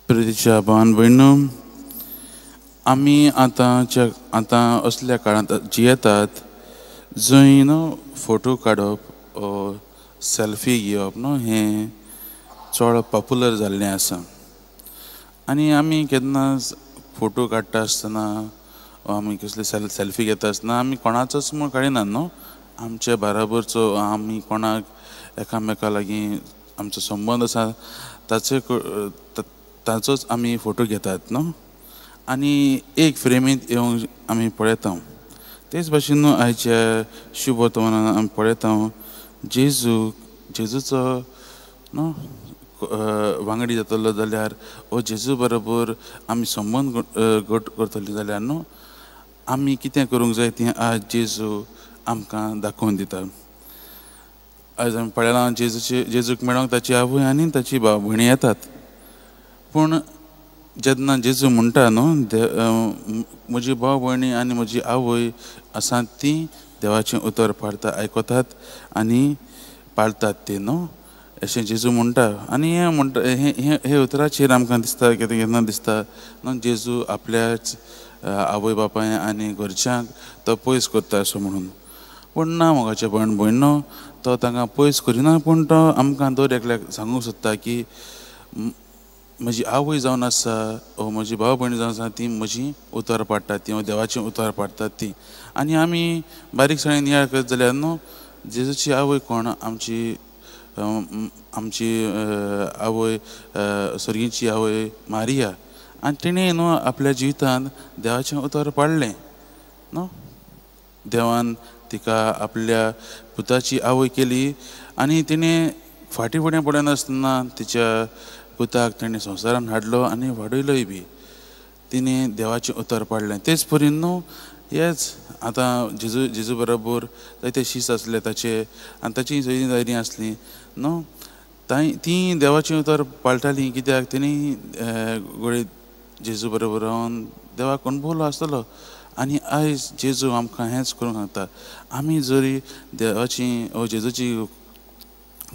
प्रितीच्या भावान भयणो, आमी आतांच्या आतां असल्या काळांत जियेतात जंय न्हू फोटो काडप ओ सेल्फी घेवप न्हू हें चड पॉपुलर जाल्लें आसा. आनी आमी केन्ना फोटो काडटा आसतना आमी कसले सेल्फी घेता आसतना आमी कोणाचोच म्हूण काडिनात न्हू, आमचे बाराबरचो आमी कोणाक एकामेका लागीं आमचो संबंद आसा ताचे ताचोच आमी फोटो घेतात न्हू, आनी एक फ्रेमींत येवंक आमी पळयता. तेच भाशेन न्हू आयच्या शुभ वर्तमानान आमी पळयता जेजू जेजूचो न्हू वांगडी जातलो जाल्यार ओ जेजू बरोबर आमी संबंद घट करतली जाल्यार न्हू आमी कितें करूंक जाय तें आज जेजू आमकां दाखोवन दिता. आयज आमी पळयलां जेजूचे जेजूक मेळोंक ताची आवय आनी ताची भाव भयणी येतात, पूण जेन्ना जेजू म्हणटा न्हू म्हजी भाव भयणी आनी म्हजी आवय आसा ती देवाचें उतर पाळता आयकतात आनी पाळतात ती न्हू अशें जेजू म्हणटा. आनी हें म्हणटा हें हे उतराचेर आमकां दिसता कितें केन्ना दिसता न्हू जेजू आपल्याच आवय बापाय आनी घरच्यांक तो पयस करता असो म्हणून, पूण ना मोगाचे भयण भयणो, तो तांकां पयस करिना, पूण तो आमकां दर एकल्याक सांगूंक सोदता की म्हजी आवय जावन आसा ओ म्हजी भाव भयण जावन आसा ती म्हजी उतर पाडटात ती देवाचें उतर पाडटात ती. आनी आमी बारीकसाणेन नियाळ करत जाल्यार न्हू जेजूची आवय कोण, आमची आमची आवय सर्गीची आवय मारिया, आनी तिणें न्हू आपल्या जिवितांत देवाचें उतर पाडलें न्हू, देवान तिका आपल्या पुताची आवय केली आनी तिणें फाटीं फुडें पळयनासतना तिच्या पुताक तेणें संवसारान हाडलो आनी वाडयलोय बी तिणें देवाचें उतर पाडलें. तेच परी न्हू हेच आतां जेजू जेजू बरोबर जायते शीस आसले ताचे आनी ताची सगळीं दायरीं आसली न्हू, तीं देवाचें उतर पाळटालीं कित्याक तेणी घडये जेजू बरोबर रावन देवाक अणभवलो आसतलो. आनी आयज जेजू आमकां हेंच करूंक सांगता, आमी जरी देवाची ओ जेजूची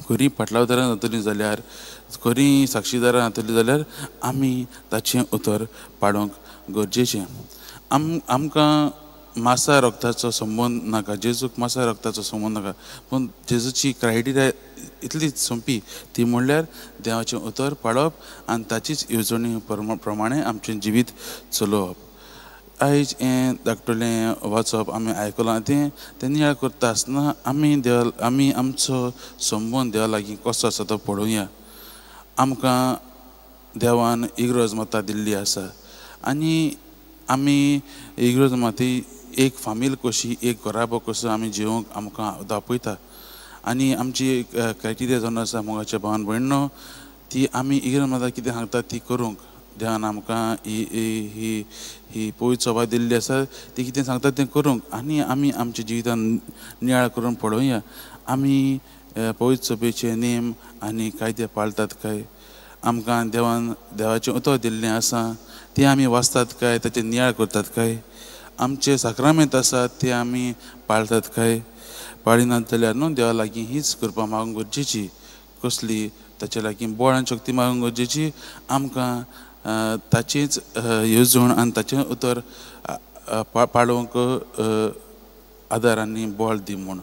खरी फाटलावदारां जातलीं जाल्यार खरी साक्षीदारां जातलीं जाल्यार आमी ताचें उतर पाडूंक गरजेचें. आमकां मासा रक्ताचो संबंद नाका, जेजूक मासा रक्ताचो संबंद नाका, पूण जेजूची क्रायटेरिया इतलीच सोंपी ती म्हणल्यार देवाचें उतर पाळप आनी ताचीच येवजणी प्रमाणे आमचें जिवीत चलोवप. आयज हें धाकटुलें वाचप आमी आयकलां तें तें नियाळ करता आसतना आमी देवा आमी आमचो संबंद देवा लागीं कसो आसा तो पळोवया. आमकां देवान इग्रोज माता दिल्ली आसा आनी आमी इग्रोज माती एक फामील कशी एक घराबो कसो आमी जिवंक आमकां दाखयता. आनी आमची क्रायटेरिया जावन आसा मोगाच्या भावान भयणो ती आमी इग्रोज माता कितें सांगता ती करूंक देवान आमकां ही ही ही पवित्र सभा दिल्ली आसा ती कितें सांगता तें करूंक आनी आमी आमच्या जिवितान नियाळ करून पळोवया आमी पवित्र सभेचे नेम आनी कायदे पाळटात काय, आमकां देवान देवाचें उतर दिल्लें आसा तें आमी वाचतात काय, ताचें नियाळ करतात काय, आमचे साक्रामेंत आसात ते आमी पाळटात काय, पाळिनात जाल्यार न्हू देवा लागीं हीच कृपा मागूंक गरजेची, कसली ताचे लागीं बळ आनी शक्ती मागूंक गरजेची, आमकां ताचीच येवजण आनी ताचें उतर पाळोवंक आदार आनी बळ दी म्हूण.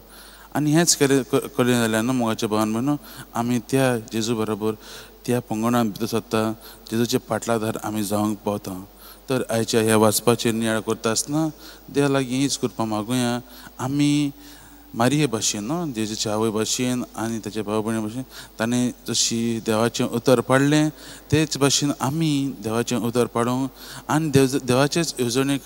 आनी हेंच केलें केलें जाल्यार न्हू मोगाच्या भावान भयणो आमी त्या जेजू बरोबर त्या पंगडान भितर सरता जेजूचे फाटलाधार आमी जावंक पावता. तर आयच्या ह्या वाचपाचेर नियाळ करता आसतना देवा लागीं हीच कृपा मागुया आमी मारिये भाशेन न्हू जेजूच्या आवय भाशेन आनी ताच्या भाव भयणी भाशेन ताणें जशी देवाचें उतर पाडलें तेच भाशेन आमी देवाचें उतर पाडूंक आनी देवाचेच येवजणे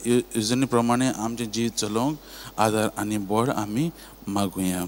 येवजणे प्रमाणे आमचें जिवीत चलोवंक आदार आनी बळ आमी मागुया.